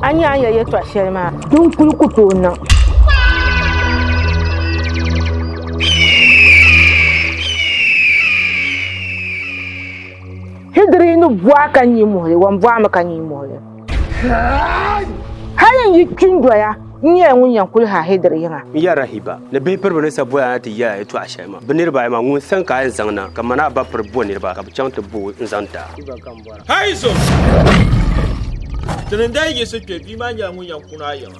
A nya a ni yɛli yɛtɔɣ shɛli maa, din kul ku tooi niŋ. Hidiri ni bɔɣa ka nyii muhili, wan bɔɣa mi ka nyii muhili. Hal n yi kpi n-doya, n nyɛla ŋun yɛn kuli ha Hidiri yiŋa. N yɛrila Hiba ni bihi piriba ni sa boli a na ti yɛl a yɛtɔɣ shɛli maa. Bɛ niriba ayi maa, ŋun sani ka a yɛn zaŋ na, ka man a ba piri bo niriba ka bɛ chaŋ ti bo o n-zaŋ ti a. Haizo! Ti ni daa yiɣisi kpe, bia maa nyɛla ŋun yɛn kuna a yiŋa.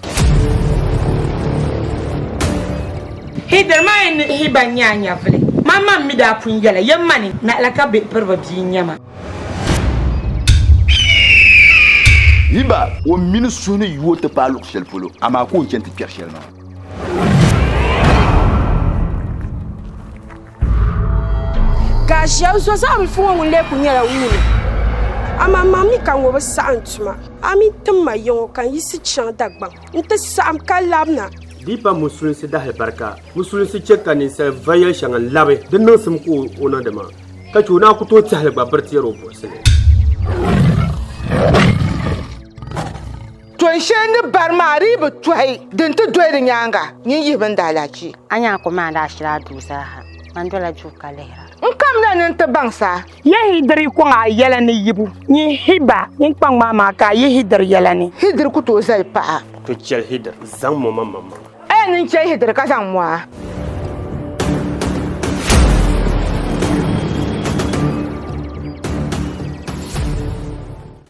Hidiri maa yi ni Hiba n-nyɛ a nyɛvili, man maŋ mi daa pun yɛla, yɛm ma ni, naɣila ka bihi piriba bia n-nyɛ ma. Hiba, o mini suhu ni yooi ti paai luɣ shɛli polo, amaa ka o ni chani ti kpɛri shɛli maa. Ka a ʒiya zo zaɣ bilifu ŋɔ ŋun lee kul nyɛla wuuni. Amaa man mi ka ŋɔ bi saɣi n tuma. A mi tim ma ya ŋɔ ka n yiɣisi chaŋ Dagbaŋ nti saɣim ka labina. Di pa musulinsi dahalibarika. Musulinsi chɛ ka ninsal va yɛl shɛŋa n-labi di niŋsim ka o niŋdi maa, ka chɛ o naan ku tooi tɛhi li gba biriti yɛr o buɣisi ni. Tɔn shɛli ni bari maa di yi bi tɔhi, din ti doli di nyaaŋa, nyin yihi bɛ ni daalahichi. A nya a ku maandi a shiri a duu zaaha, man dola duu ka lihira. N kamina ni n ti baŋs a. Ye Hidiri kɔŋ a yɛla ni yibu. Nyin Hiba, nyin kpaŋ maa maa ka a yi Hidiri yɛla ni. Hidiri ku tooi zali paɣa. To chɛli Hidiri, zaŋm o maŋmaŋ maŋa. A yɛn ni n chɛli Hidiri ka zaŋ mo a.